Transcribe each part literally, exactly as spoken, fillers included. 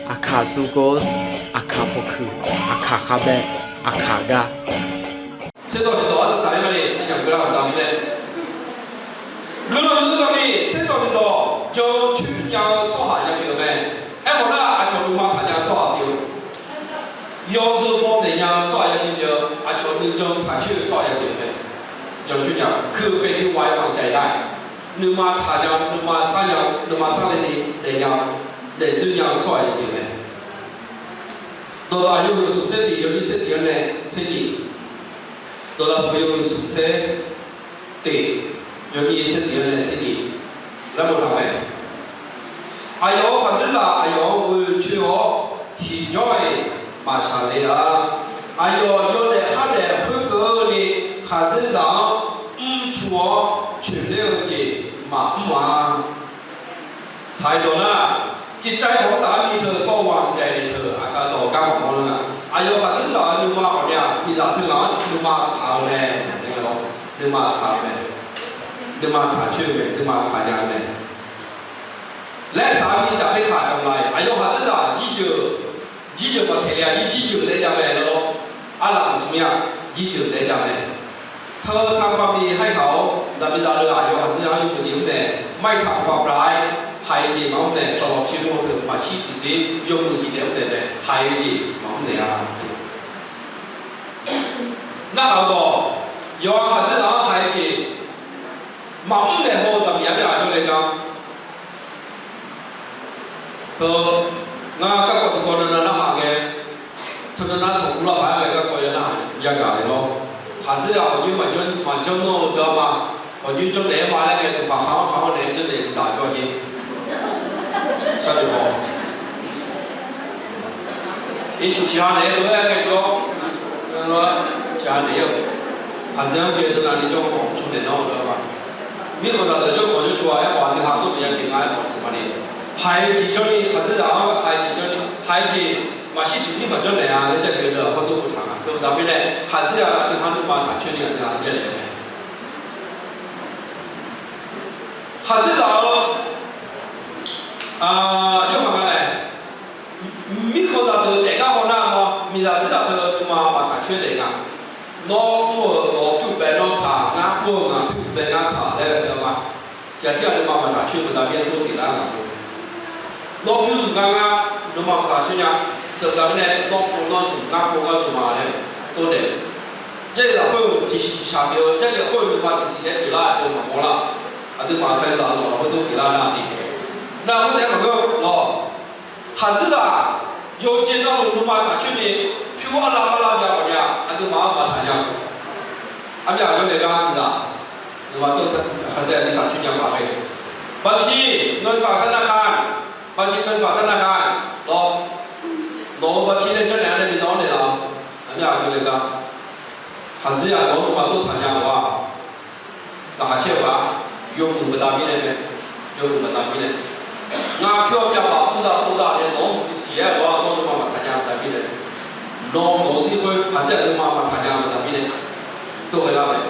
Aqkaq suvgor, aqkaq pawqkuiq, aqkaq khavbae, aqkaq gar. Tserdawq tiqdawq-anr saqsaq-ir ma ni, yaqgeu lar-awq da mirnae, guiqlanq huiq-eu zaqmiq tserdawq tiqdawq jan coer nya-eu tsawrhaq ya pyeuf-eu mae. Aerkhawf nar, aqcawq nuima taq nya-eu tsawrhaq pyeuf-eu, yawzeu baw naeq nya-eu tsawrhaq ya pyeuf-eu, aqcawq nuijan taq coer-eu tsawrhaq ya pyeuf-eu mae. Jan coer nya-eu keuv bae ni wa-aer maqjav-ir nar, nuima taq nya-eu, nuima sar nya-eu, nuima sarle ni daef nya-eu, daefdzoer nya-eu tsawrhaq ya pyeuf mae. Dawqdaq yawhuiq smq tser tiq yawnyir tser tiq-anr nae tser nyiq. Dawqdaq smq yawhuiq smq tser tiq yawnyir tser tiq-anr nae tser nyiq laer boftaq mae. Aqyawf-euq khaqdzerzaq aqyawf-anr ghoe coer-awr tiqjawr-iq maqshaq le-a. Aqyawf yawdaef khardaef khoerkeuvni khaqdzerzaq-anr mrcu-awr coeqler-eu jeq maqmr-a. Taq-iq dawq nar, ciqcav-iq dawq-anr saf-aer ni teu kawv-eu ghaq mqjaeq ni teu aqkaq dawq gar maqmawr nar, aqyawf khaqdzerzaq-euq nuima ghawqmya miqzaq teughaq-anr nuima taq-eu mae. Nuima taq-eu mae. Nuima taq coer-eu mae, nuima taq nya-eu mae laer saf-aer ni caf paer kaq dawq nar-iq, aqyawf khaqdzerzaq jirjeuq, jirjeuq maqtaeq le-a, jirjeuq laer ya mae lawr. Arlaq maqsmq mir-a, jirjeuq laer ya mae. Teu taqpaq bif haer taq-awr zaqmiqzaq deuq aqyawf khaqdzerzaq-anr yawmuiq jeq mr nae, mar-iq taqpaq bif-aer haiq-eu jeq maqmr nae, dawqlawq tiq mawr teu maqshir tiqsiq yawmuiq jeq naeq mr naeq mae, haiq-eu jeq maqmr naeq-a. Narhaq-eu dawq, yawqha khaqdzerzaq-anr haiq-eu jeq maqmr naeq haw-eu zaqmiq-anr nae aqjawr nae gar. Teu, ngar garkawv tiqkawv navnav narhaq ngae, teu navnav tsawq gur lar paq-aer ghae garkawv ya narhaq yagaq le lawr. Khaqdzerzaq khawqnyoer maqjanr, maqjanr nanr-eu deuq-a ma. Khawqnyoer janrnaeq-aer ma laer ngae, nuqkhaq khaq-anr khaq-anr naeq-aer janrnaeq bidzaq jawr-a jeq. Sharnoeq haw. Ircuf tiqha naeq-aer lof-aer ghae jawr. Tiqha naeq-aer-eu, khaqdzerzaq-anr byae deuq navni jawr mawf cawnaeq nanr-eu deuq-a ma. Mirkhanqzaq deuq jawrkawq jawrcuf-a, aerkhawf aqdui ha dov maqya pyeuf nga aerkhawf siqma ni. Haiq-eu jeq jawrni khaqdzerzaq-anr haiq-eu jeq jawrni, haiq-eu jeq maqshir tiqzir maqjanr naeq-a laer Jarlif deuq-aq hawr dov boftaq nga. Teubaqda mirnae khaqdzerzaq aqdui ha nuima taq coer ni aqdui ha byav naeq-eu mae. Khaqdzerzaq-eu yawhaq nga nae, mirkhanqzaq deuq daef gar haw nar-aq, miqzaq dzerzaq deuq nuima maqtaq coer daef nga. Nawr mr-euq nawq-eu pyur bae nawr taq, ngar mr-eu ngaq pyur bae ngar taq laer ghae-eu ma. Tiqghaq tirghaq nuima maqtaq coer baqda mirnae tov pyeuflar nga. Nawr pyur zmq gar ngar nuima maqtaq coer nya. Teubaqda mirnae nawr pov nawr zmq, ngar pov ngar zmq ma laer tov daef. Jarlif lafkhoer-euq tiqsiq tiqshaq pyeuf-eu, Jarlif lafkhoer-euq nuima tiqsiq nae pyeuflar-eu maqmawr lar. Aqduimaf kalizaq-eu lafkhoer tov pyeuflar nar ni. Nar khoer taef-aer maqngeur lawr. Khaqdzerzaq yawqjeq navluf nuima taq coer ni, pyur arlav arlav jav ghawqmya aqduimaf-anr maqtaq nya. Armyav aqjawr nae gar miqzaq nuima tov khaqdzerzaq ni taq coer nya ma ghae. Baqci, เงินฝากธนาคาร, baqci เงินฝากธนาคาร lawr. Nawq-euq baqci nae janrnaeq-a nae bi nawr-anr naeqlaf-awq. Armyav aqjawr nae gar khaqdzerzaq nawq-anr nuima tov taq nya-a. Laqkhaq caer-eu ghaq, yawmuiq baqda mirnae mae, yawmuiq baqda mirnae. Ngar pyur-awr pyur-aq baf puvzaq puvzaq nae nawq-anr bisiq-aer ghawq-a nawr nuima maqtaq nya baqda mirnae. Nawr nawq-eu zir khoer khaqdzerzaq nuima maqtaq nya baqda mirnae. Tov ghae lar mae.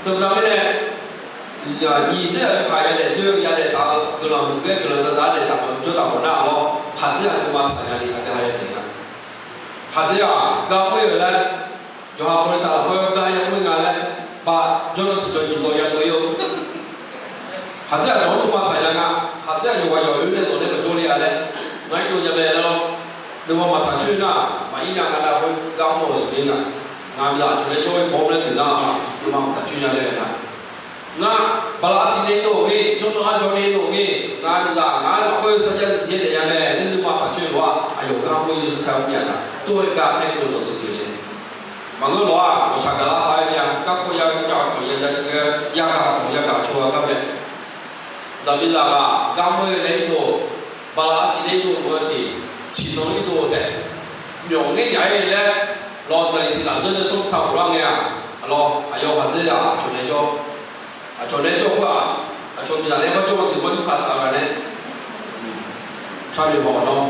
Teubaqda mirnae, nyiq dzer-aq kaq ya daef dzoer ya daef taf-eu guiqlanq huiq-aer guiqlanq zaqzaq-aer daef taf-eu jawr taf mawf nar-aq lawr, khaqdzerzaq nuima taq nya ni aqdui ha ya daef nga. Khaqdzerzaq gar khoer-eu laer, yawqha bawrisaq lafkhoer gar ya khoer nga laer, baf jawrnan tiqjawq nyiq dawq ya dov-ir-eu. Khaqdzerzaq nawq-anr nuima taq nya nga. Khaqdzerzaq yawqghaq yawq-oer nae nawq nae maqjawr le-a laer, ngar irdov nya mae laer lawr. Nuima maqtaq coer nar, maqir nya nga nar khoer gar mr-eu smq-ir nga. Ngaq miqzaq aqcawq nae jawr-ir bawr laer noeq nar-aq, nuima maqtaq coer nya laer ghae nar. Ngar baqlaqsiq nae dov-euq mir, jawrnan-anr jawr nae dov-euq mir, ngaq miqzaq ngaq-aer lafkhoer sarjax zifzir daef nya mae laer nuima taq coer lof-aq, aqyawf gar khoer yawzeu sar-eu myav nga. Tov-aer gar aer-eu dawq tseq pyeuf le. Maqngeur lof-aq, ghawqshaq gaqlar paq-aer myav, garkawv ya gaq kawq ya gaq, ya gaq kawq ya gaq cawba gar mae. Zaqmiqzaq ghaq gar mr-eu nae irdov, baqlaqsiq nae irdov maqsiq, tiqnan irdov taef, myawf ngaer nyaf-ir laer, lawr, naqliq tiq laf dzeur nae smr tsaq khof lar ngae-aq, lawr, aqyawf khaqdzerzaq aqcawq nae jawr, aqcawq nae jawr khoer-aq, aqcawq miqzaq nae bar jawr maqsiq bar yur kaq taf-eu ghaq nae, sharnoeq mawf-awq nawr,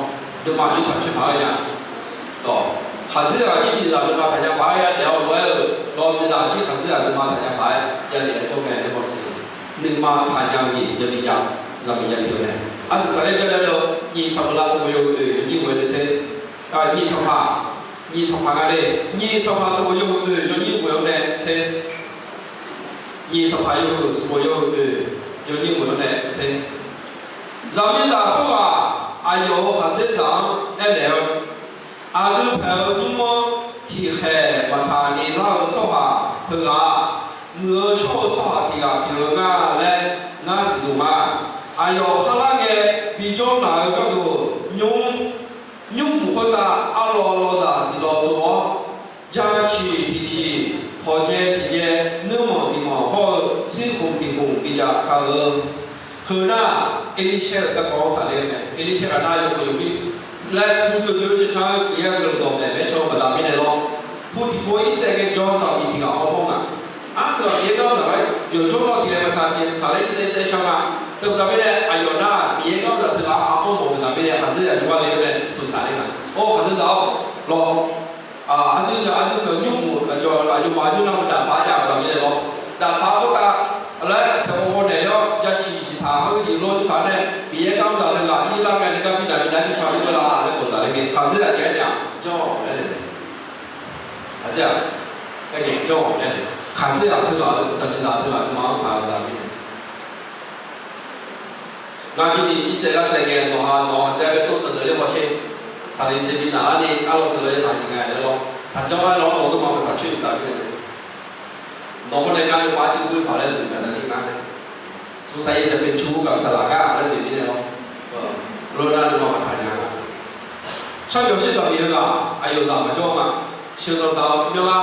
nuima yur taq coer paq-aer ya. Lawr, khaqdzerzaq jir miqzaq nuima taq nya paq-aer ya daef-awr lof-aer-eu, lawr, miqzaq jir khaqdzerzaq nuima taq nya paq-aer ya daef-aer jawr mae laer mawr siq. Nuima taq nya-eu jeq yabi jav-eu zaqmiq ya pyeuf-eu mae. Arsiq saqler jav jav-eu, nyiq sanqpaq la sanqbof yawhuiq oeq yawnyir ghoe-awr nae tser. Nyiq sanqpaq, nyiq sanqpaq nga le, nyiq sanqpaq sanqbof yawhuiq oeq yawnyir ghoe-awr nae tser. Nyiq sanqpaq yawhuiq sanqbof yawhuiq oeq yawnyir ghoe-awr nae tser. Zaqmiqzaq khoerghaq aqyawf-euq khaqdzerzaq-anr aernaeq-eu, aqdui paeq-eu nymr-anr tiqkhaeq maqtaq ni lar-eu tsawrhaq heughaq, muiq-eu shawr-eu tsawrhaq tiq ghaq pyeuf-eu nga laer ngar siqduq ma. Aqyawf kharlar ngae bijawr naq-eu gharduq, nymr, nymrmq khoertav arlawv lawzaq tiq lawv tsov-awr, ja ciq tiq ciq, hawqjae tiq jae, nuirmanq tiq manq hawr-eu tsirkhmq tiq khmq bijav ka-eu. Heu nar, Erlirsaer-euq garkawv-anr taqler-eu mae. Erlirsaer ghaq nar yawkhaeq yawmir laer pu tov tov-eu cancan-eu Miqyaer-euq guiqlanq dawq maeq-aer can-eu baqda mirnae lawr. Pu tiq pu-anr irtsaev ngae jawr zaqmiq tiq ghaq hawmawr nga. Arteughaq Miqyaer gar-anr naq-aer yawqjawr nawr tiq ghaq maqtaq tiq ghaq maqtaq laer irtsaev irtsaev can nga. Teubaqda mirnae aqyawf nar Miqyaer gar-anr zaq teughaq-anr armawf-eu baqda mirnae khaqdzerzaq jawrgar le-eu mae. Peuqsaq le nga. Or khaqdzerzaq-awr lawr, aqdui aqdui nymrmq aqyawfmaf aqdui navmaqdaq paq jav-eu baqda mirnae lawr. Daqtaq khoertav laer saeqghawv naeq-awr ja ciq ciq taq-eu jeq lawr yurtaq nae Miqyaer gar-anr zaq teughaq irlar ngae ni gar bi daq bi daq-aer bi can-eu la laer peuqsaq le ngae khaqdzerzaq jav-aer nae-aq jawr-awq laer nae. Khaqdzerzaq, aer nae jawr-awq laer nae. Khaqdzerzaq teughaq-euq zaqmiqzaq teughaq nuima-anr paq-eu baqda mirnae. Ngar jir ni irtsaev lar tsaev ngae nawq ha nawq-eu khaqdzerzaq bae tov sanqdeuq ler hawsher. Saqlaq tsaev bi naq larni arlawr teulof-aer taqnyiq nga laer lawr. Taqjanr-aer lawr nawq-eu nuima maqtaq coer-eu baqda mirnae. Nawq hawr nae ngar nuima arcuv ur paq laer noeq gaq nar ni ngar nae, smqsaq yaeq jaqpaeq cu gaq saqlaq gar laer noeq mirnae lawr. Lawr nar nuima maqtaq nya nga. Sharbyawq shir zaqmiq-eu ghaq aqyawf zaq maqjawr ma. Sheuqdanq dzaq-eu myanrlar,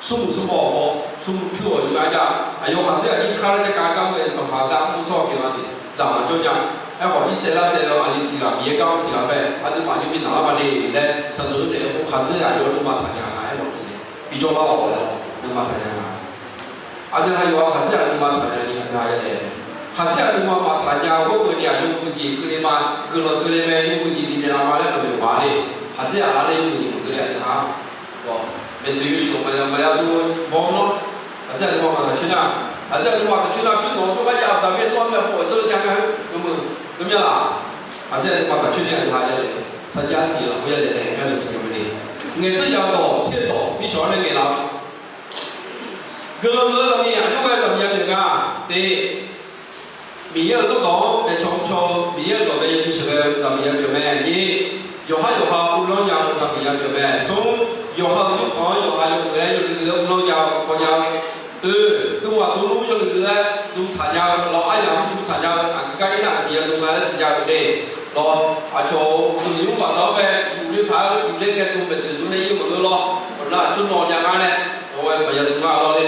smrmuiq smrbaw-awq, smrmuiq pyur-awq yawqgar jav. Aqyawf khaqdzerzaq jir kar laer jav ka gar mr-eu sanqpaq gar mr tsawrhaq pyeuf nga siq zaq maqjawr nya. Aerkhawf irtsaev lar tsaev-eu aqli tiq ghaq Miqyaer gar-anr tiq ghaq bae aqduimaf aqjox bi naq lar ma le laer sanqdeuq-anr naeq-eu khaqdzerzaq aqyawf nuima taqnya nga aer mawf siq. Bijawr lar-awq laer nuima taqnya nga. Aqdui ha yawqha khaqdzerzaq nuima taqnya ni aqdui ha yadaef. Khaqdzerzaq nuima maqtaq nya-eu gharduq ni-aq yawmuiq jeq keuvle ma, guiqlanq keuvle mae, yawmuiq jeq bifnaeq laf ma laer maqnoeq paq le. Khaqdzerzaq arnae yawmuiq jeq maqkeuvle aqdui ha. Maeqtsoeq yawshuif maqya maqya dov-eu bawr nawr, khaqdzerzaq nuima maqtaq coer nar, khaqdzerzaq nuima taq coer nar pyur nawq-eu jawrgar jav-eu baqda mirnae nawr myav pov-awq dzeur jav gar heu yawmuiq dov mya laq. Khaqdzerzaq nuima taq coer ni aqdui ha yadaef, sarjax siq lafkhoer yadaef naeq-aer myav dov siq yawmuiq ni. Ngaeq dzeur ya dawq tser dawq mirshawq-anr nae ngaeq laf-eu Guiqlanq deuq-eu zaqmiq aqjox ghae zaqmiq ya pyeuf nga. Tiq, Miqyaer-euq zanrdawq-anr daefcaw mrcaw-eu Miqyaer-euq dawq nae yawduq sheuqghae-eu zaqmiq ya pyeuf mae. Nyiq, yawqhar yawqha uvlanr nya-eu zaqmiq ya pyeuf mae. Smr, yawqha-euq nymrkhanq-anr yawqha yawmuiq-aer yawluiv luiv-aer uvlanr nya-eu paw nya-eu. Oe, dm ghaq dm lmr yawluiv luiv-aer dm tsaq nya-eu lawr, aryamq dm tsaq nya-eu aqgeu gar ir nar aqjeq ya dm nga laer siqnya-eu de. Lawr, aqcawq-euq uqduq nymr baqdzaq-anr bae yufler paq-aer yufler ngae dm maeqtsoeq dm nae ir maqngeur lawr. Nar aqcawq nawq nya ngar nae, awq-aer maqya dm ngar lawr le.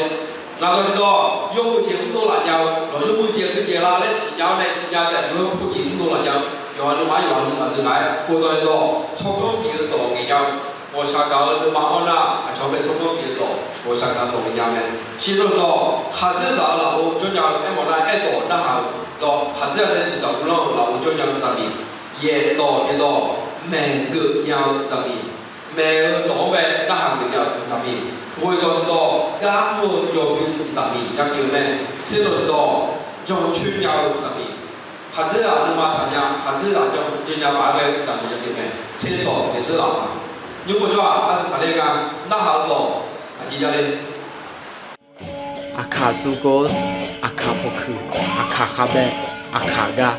Ngaq-anr dawq-ir dawq yawmuiq jeq mr dov laf nya-eu lawq, yawmuiq jeq keuv jeq la laer siqnya-awr nae siqnya taef maqngeur, yawmuiq jeq mr dov laf nya-eu yawqha nuima-anr yawqha zeuq ghaq zeuq ghaq-aer pov dawq-ir dawq tsawrganr bif-eu dawq ngaeq nya-eu ghawqshaq gaq-eu nuima-anr nar aqcawq bae tsawrganr bif-eu dawq ghawqshaq gaq dawq ngaeq nya mae. Shir dawq-ir dawq khaqdzerzaq-eu lafov jawr nya-eu aermawf nar aerdawq narhaq-euq lawr, khaqdzerzaq nae dzoeqdzaq uvlanr-eu lafov jawr nya-eu zaqmiq, yaef dawq taeq dawq maeqgeuf nya-eu zaqmiq, maeq-eu dawq-anr bae narhaq geuf nya-eu zaqmiq, ghoe dawq dawq gar mr-eu yawbymr zaqmiq ya pyeuf mae. Tser dawq dawq jancoer nya-eu zaqmiq, khaqdzerzaq nuima taqnya, khaqdzerzaq jancoer nya paq-aer ghae-eu zaqmiq ya pyeuf mae. Tser dawq ngaeq dzeur laf ma. Nymr pov jawr-aq arsiq saqler gar narhaq-eu dawq aqjeq ya le. Aqkaq sugos, aqkaq pawkuiq, aqkaq khavbaev, aqkaq gar.